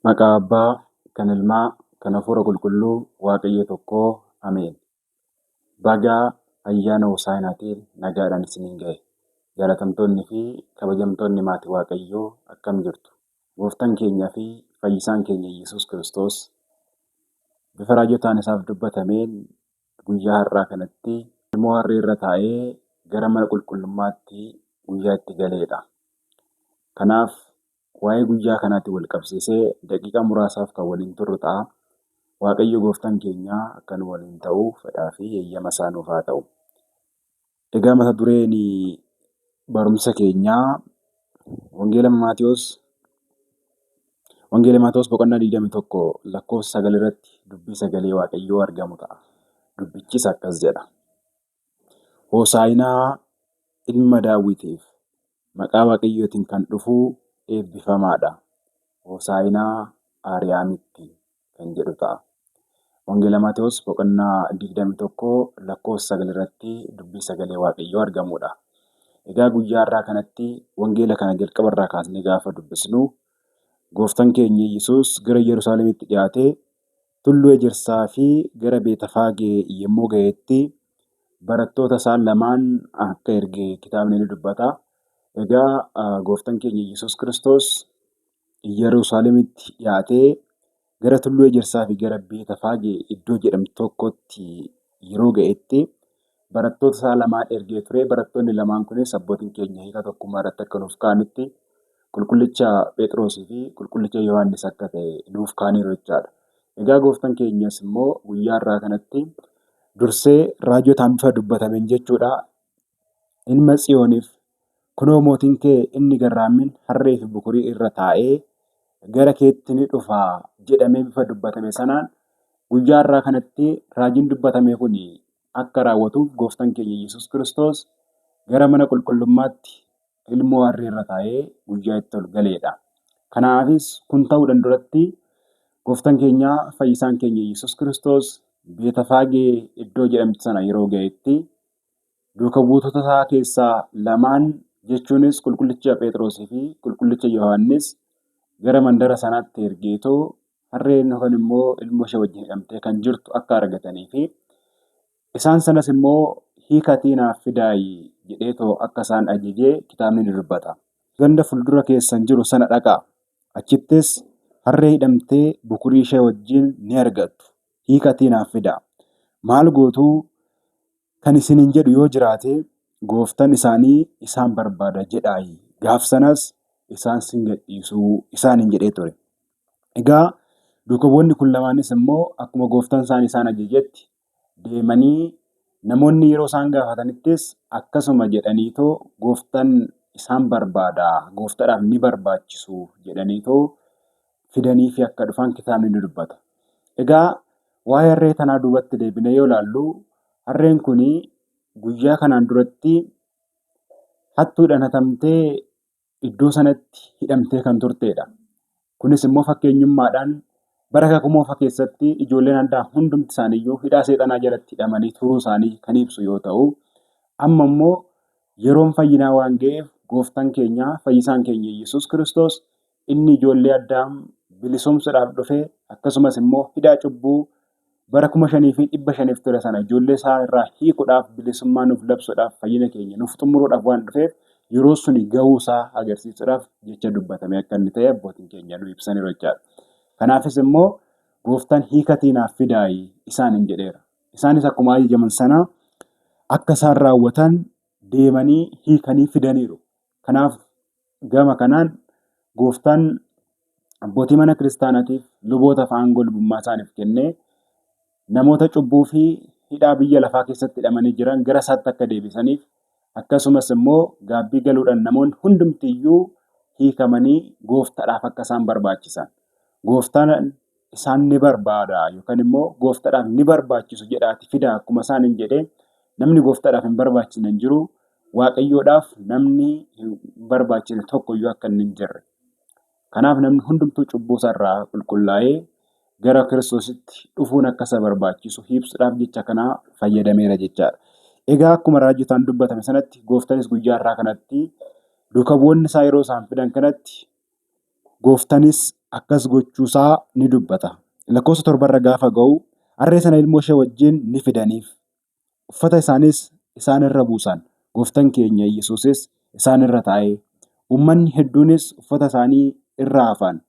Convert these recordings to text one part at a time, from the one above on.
Maqaa Abbaa, kan Ilmaa, kan Hafuura Qulqulluu, Waaqayyo tokkoo, Ameen. Baga ayyaana Hosaa'inaatiin nagaadhaan isiniin ga'e. Jaalatamtoonni fi kabajamtoonni maatii Waaqayyoo akkam jirtu? Gooftaan keenyaa fi fayyisaan keenya Yesuus Kiristoos bifa raajotaan isaaf dubbatameen guyyaa har'aa kanatti ilmoo harree irra taa'ee gara mana qulqullummaatti guyyaa itti galeedha. Kanaaf waa'ee guyyaa kanaatiin wal qabsiisee daqiiqaa muraasaaf kan waliin turru ta'a. Waaqayyo gooftaan keenya akka nu waliin ta'u fedhaa fi eeyyama isaa nuuf haa ta'u. Egaa mata dureen barumsa keenyaa Wangeela Maatewos Wangeela Maatewos boqonnaa 21 lakkoofsa 9 irratti dubbii sagalee Waaqayyoo argamu ta'a. Dubbichis akkas jedha. Hoosaa'inaa ilma Daawitiif maqaa Waaqayyootiin kan dhufu eebbifamaadha. Hoosaa'inaa Aariyaamitti kan jedhu ta'a. Wangeela Maatewos boqonnaa 21 lakkoofsa 9 irratti dubbii sagalee Waaqayyoo argamudha. Egaa guyyaa har'aa kanatti wangeela kana jalqaba irraa kaasnee gaafa dubbisnu gooftaan keenya Yesuus gara Yerusaalemitti dhiyaatee tulluu ejersaa fi gara Beetafaagee yommuu ga'etti barattoota isaa lamaan akka erge kitaabni ni dubbata. Egaa gooftaan keenya Yesuus Kiristoos Yerusaalemitti dhiyaatee gara tulluu ejersaa fi gara Beetafaagee iddoo jedhamtu tokkotti yeroo ga'etti barattoota isaa lamaan ergee ture. Barattoonni lamaan kunis abbootiin keenya hiika tokkummaa irratti akka nuuf kaa'anitti qulqullicha Phexrosii fi qulqullicha Yohaannis akka ta'e nuuf kaa'aniiru jechaadha. Egaa gooftaan keenyas immoo guyyaa har'aa kanatti dursee raajotaan bifa dubbatameen jechuudha. Ilma Tsiyooniif kunoo mootiin kee inni garraammin harree fi bukurii irra taa'ee gara keetti ni dhufa jedhamee bifa dubbatame sanaan guyyaa har'aa kanatti raajiin dubbatame kun akka raawwatuuf gooftaan keenya Yesuus Kiristoos gara mana qulqullummaatti ilmoo harree irra taa'ee guyyaa itti ol galeedha. Kanaafis kun ta'uudhaan duratti gooftaan keenya fayyisaan keenya Yesuus Kiristoos Beetafaagee iddoo jedhamtu sana yeroo ga'etti duuka buutota isaa keessaa lamaan jechuunis qulqullicha Phexrosii fi qulqullicha Yohaannis gara mandara sanaatti ergeetoo harreen yookaan immoo ilmoo ishee wajjin hidhamtee kan jirtu akka argatanii fi isaan sanas immoo hiikatii naaf fidaayi jedheetoo akka isaan ajajee kitaabni ni dubbata. Ganda fuuldura keessan jiru sana dhaqaa. Achittis harree hidhamtee bukurii ishee wajjin ni argattu. Hiikatii naaf fidaa. Maal gootuu kan isiniin jedhu yoo jiraate gooftaan isaanii isaan barbaada jedhaayi. Gaaf sanas isaan sin gadhiisuu isaaniin jedhee ture. Egaa duuka kun lamaanis immoo akkuma gooftaan isaanii isaan ajajetti deemanii namoonni yeroo isaan gaafatanittis akkasuma jedhaniitoo gooftaan isaan barbaada, gooftaadhaaf ni barbaachisu jedhaniitoo fidanii fi akka dhufan kitaabni ni dubbata. Egaa waa'ee harree tanaa duubatti deebinee yoo ilaallu harreen kun guyyaa kanaan duratti hattuudhaan hatamtee iddoo sanatti hidhamtee kan turtedha. Kunis immoo fakkeenyummaadhaan bara kakuu moofaa keessatti ijoolleen addaa hundumti isaaniiyyuu hidhaa seexanaa jalatti hidhamanii turuu isaanii kan ibsu yoo ta'u, amma immoo yeroon fayyinaa waan ga'eef gooftaan keenya fayyisaan keenya Yesuus Kiristoos inni ijoollee addaam bilisoomsuudhaaf dhufe akkasumas immoo hidhaa cubbuu bara 5500 ture sana ijoollee isaa irraa hiikuudhaaf bilisummaa nuuf labsuudhaaf fayyina keenya nuuf xumuruudhaaf waan dhufeef yeroo suni gahuu isaa agarsiisuudhaaf jecha dubbatame akka inni ta'e abbootiin keenya nu ibsaniiru jechaadha. Kanaafis immoo gooftaan hiikatii naaf fidaayi isaaniin jedheera. Isaanis akkuma ajajaman sana akka isaan raawwatan deemanii hiikanii fidaniiru. Kanaaf gama kanaan gooftaan abbootii mana kiristaanaatiif lubootaaf aangoo lubummaa isaaniif kennee namoota cubbuu fi hidhaa biyya lafaa keessatti hidhamanii jiran gara isaatti akka deebisaniif akkasumas immoo gaabbii galuudhaan namoonni hundumtiyyuu hiikamanii gooftaadhaaf akka isaan barbaachisan. Gooftaan isaan ni barbaada yookaan immoo gooftaadhaaf ni barbaachisu jedhaati fidaa akkuma isaan hin jedhee namni gooftaadhaaf hin barbaachisne hin jiru. Waaqayyoodhaaf namni hin barbaachisne tokkoyyuu akka inni hin jirre. Kanaaf namni hundumtuu cubbuu isaarraa qulqullaa'ee gara Kiristoositti dhufuun akka isa barbaachisu ibsuudhaaf jecha kana fayyadameera jechaadha. Egaa akkuma raajotaan dubbatame sanatti gooftanis guyyaa har'aa kanatti duuka bu'oonni isaa yeroo isaan fidan kanatti gooftanis akkas gochuusaa ni dubbata. Lakkoofsa torbarra gaafa ga'u harree sana ilmoo ishee wajjin ni fidaniif. Uffata isaanis isaan irra buusan. Gooftaan keenya Yesuusis isaan irra taa'ee uummanni hedduunis uffata isaanii irra hafan.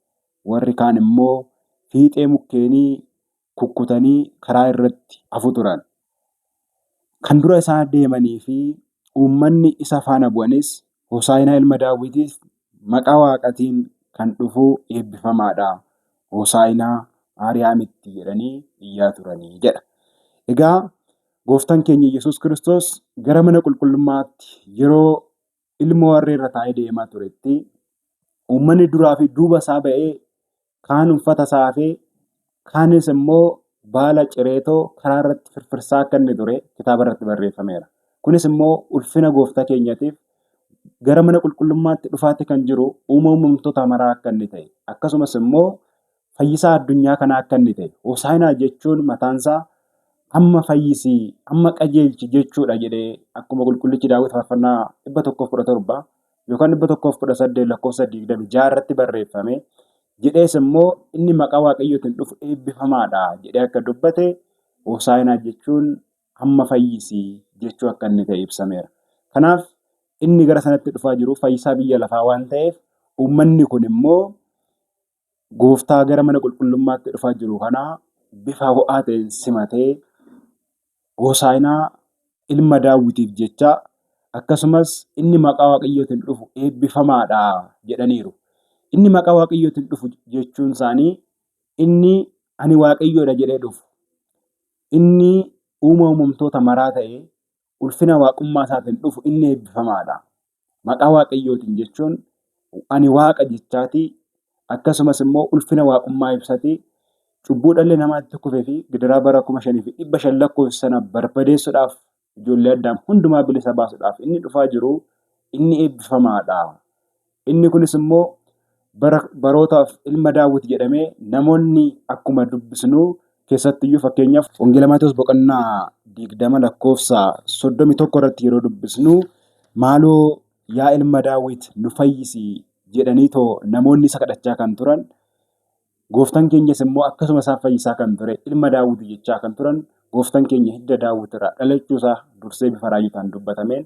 Warri kaan immoo fiixee mukkeenii kukkutanii karaa irratti hafu turan. Kan dura isaa deemanii fi uummanni isa faana bu'anis Hosaayinaa ilma Daawitiif maqaa Waaqaatiin kan dhufu eebbifamaadha. Hosaayinaa Aariyaamitti jedhanii iyyaa turanii jedha. Egaa gooftaan keenya Yesuus Kiristoos gara mana qulqullummaatti yeroo ilmoo harree irra taa'ee deemaa turetti uummanni duraa fi duuba isaa ba'ee kaan uffata isaa hafee kaanis immoo baala cireetoo karaa irratti firfirsaa akka inni ture kitaaba irratti barreeffameera. Kunis immoo ulfina gooftaa keenyaatiif gara mana qulqullummaatti dhufaatti kan jiru uuma uumamtoota maraa akka inni ta'e akkasumas immoo fayyisaa addunyaa kanaa akka inni ta'e hosaayinaa jechuun mataansaa amma fayyisii amma qajeelchi jechuudha jedhee akkuma qulqullichi Daawit faarfannaa 117 yookaan 118 lakkoofsa 26 irratti barreeffame jedhees immoo inni maqaa Waaqayyootiin dhufu eebbifamaadha jedhee akka dubbate hosaayinaa jechuun amma fayyisii jechuu akka inni ta'e ibsameera. Kanaaf inni gara sanatti dhufaa jiru fayyisaa biyya lafaa waan ta'eef uummanni kun immoo gooftaa gara mana qulqullummaatti dhufaa jiru kana bifa ho'aa ta'een simatee hosaayinaa ilma Daawitiif jecha akkasumas inni maqaa Waaqayyootiin dhufu eebbifamaadha jedhaniiru. Inni maqaa Waaqayyootiin dhufu jechuun isaanii inni ani Waaqayyoodha jedhee dhufu inni uuma uumamtoota maraa ta'e ulfina waaqummaa isaatiin dhufu inni eebbifamaadha. Maqaa Waaqayyootiin jechuun ani waaqa jechaati akkasumas immoo ulfina waaqummaa ibsati. Cubbuu dhalli namaa itti kufee fi gidiraa bara 5500 lakkoofsa sana barbadeessuudhaaf ijoollee Addaam hundumaa bilisa baasuudhaaf inni dhufaa jiru inni eebbifamaadha. Inni kunis immoo barootaaf ilma Daawit jedhamee namoonni akkuma dubbisnu keessattiyyuu fakkeenyaaf Wangeela Maatewos boqonnaa 20 lakkoofsa 31 irratti yeroo dubbisnu maaloo yaa ilma Daawit nu fayyisi jedhanii too namoonni isa kadhachaa kan turan gooftaan keenyas immoo akkasuma isaan fayyisaa kan ture ilma Daawit jechaa kan turan gooftaan keenya hidda Daawit irraa dhalachuusaa dursee bifa raajotaan dubbatameen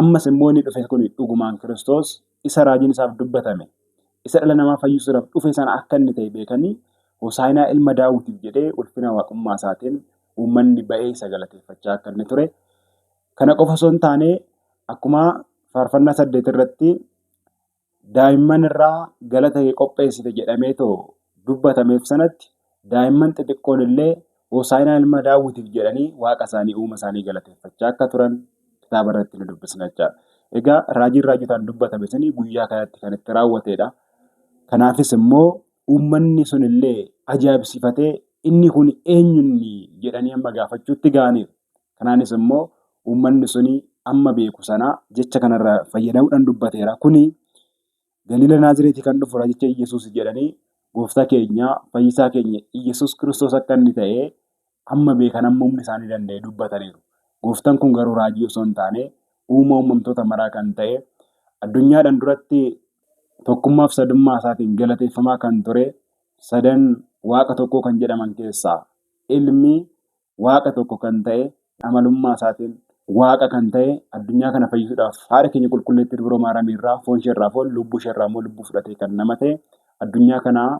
ammas immoo inni dhufe kun dhugumaan Kiristoos isa raajiin isaaf dubbatame isa dhala namaa fayyisuudhaaf dhufe sana akka inni ta'e beekanii Hosaayinaa ilma Daawitiif jedhee ulfina waaqummaa isaatiin uummanni ba'ee isa galateeffachaa akka inni ture. Kana qofa osoo hin taane akkuma faarfannaa 8 irratti daa'imman irraa galata kee qopheessite jedhamee too dubbatameef sanatti daa'imman xixiqqoon illee Hosaayinaa ilma Daawitiif jedhanii waaqa isaanii uuma isaanii galateeffachaa akka turan kitaaba irratti ni dubbisna jechaadha. Egaa raajiin raajotaan dubbatame suni guyyaa kanatti kan itti raawwatedha. Kanaafis immoo uummanni sun illee ajaa'ibsiifatee inni kun eenyunni jedhanii amma gaafachuutti ga'aniiru. Kanaanis immoo uummanni suni amma beeku sana jecha kanarraa fayyadamuudhaan dubbateera. Kuni Galiila Naazireetii kan dhufu raajicha Iyyasuus jedhanii gooftaa keenya fayyisaa keenya Iyyasuus Kiristoos akka inni ta'e amma beekan amma humni isaanii danda'e dubbataniiru. Gooftaan kun garuu raajii osoo hin taane uuma uumamtoota maraa kan ta'e addunyaadhaan duratti tokkummaaf sadummaa isaatiin galateeffamaa kan ture sadan waaqa tokkoo kan jedhaman keessaa ilmi waaqa tokko kan ta'e amalummaa isaatiin waaqa kan ta'e addunyaa kana fayyisuudhaaf haadha keenya qulqulleettii Dubroo Maariyaam irraa foon ishee irraa foon lubbuu ishee irraa immoo lubbuu fudhatee kan nama ta'e addunyaa kanaa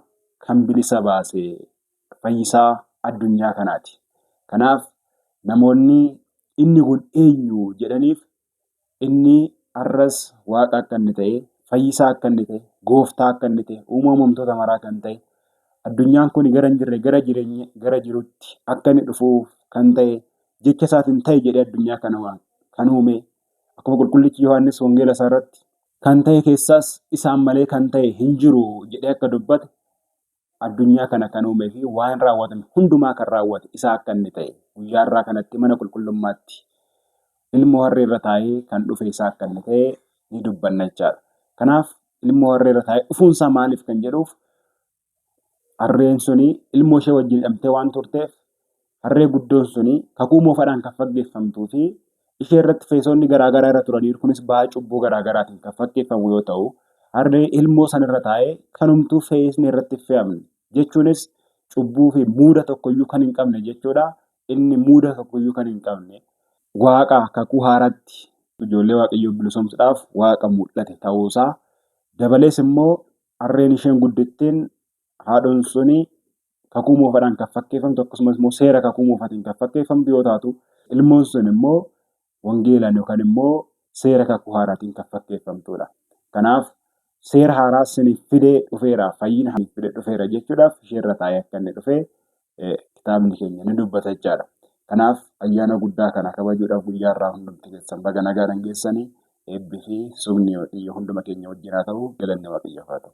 kan bilisa baase fayyisaa addunyaa kanaati. Kanaaf namoonni inni kun eenyu jedhaniif inni har'as waaqa akka inni ta'e, fayyisaa akka inni ta'e, gooftaa akka inni ta'e, uuma uumamtoota maraa kan ta'e, addunyaan kun gara hin jirre gara jireenya gara jirutti akka inni dhufuuf kan ta'e, jecha isaatiin ta'e jedhee addunyaa kana kan uume, akkuma qulqullichi Yohaannis wangeela isaa irratti kan ta'e keessaas isaan malee kan ta'e hin jiru jedhee akka dubbate addunyaa kana kan uumee fi waan raawwatame hundumaa kan raawwate isa akka inni ta'e guyyaa irraa kanatti mana qulqullummaatti ilmoo harree irra taa'ee kan dhufe isaa akka inni ta'e ni dubbanna jechaadha. Kanaaf ilmoo harree irra taa'ee dhufuunsaa maaliif kan jedhuuf harreen suni ilmoo ishee wajjin hidhamtee waan turteef harree guddoon suni kakuu moofaadhaan kan faggeeffamtuu fi Ishee irratti feesonni garaagaraa irra turaniiru. Kunis ba'aa cubbuu garaagaraatiin kan fakkeeffamu yoo ta'u, harree ilmoo sanarra taa'ee kanumtuu feesni irratti fe'amne jechuunis cubbuu fi muuda tokkoyyuu kan hin qabne jechuudha. Inni muuda tokkoyyuu kan hin qabne waaqa kakuu haaraatti ijoollee waaqayyoo bilisoomsuudhaaf waaqa mul'ate ta'uusaa dabalees immoo harreen isheen guddittiin haadhoon suni kakuu moofaadhaan kan fakkeeffamtu akkasumas immoo seera kakuu moofaatiin kan fakkeeffamtu yoo taatu ilmoon sun immoo wangeelaan yookaan immoo seera kakuu haaraatiin kan fakkeeffamtudha. Kanaaf seera haaraa siniif fidee dhufeera fayyina fidee dhufeera jechuudhaaf isheerra taa'ee akka inni dhufe kitaabni keenya ni dubbata jechaadha. Kanaaf ayyaana guddaa kana kabajuudhaaf guyyaa irraa hundumti keessan baga nagaadhaan geessanii eebbi fi sugni hunduma keenya wajjin haa ta'u galanni waaqayyoof haa ta'u.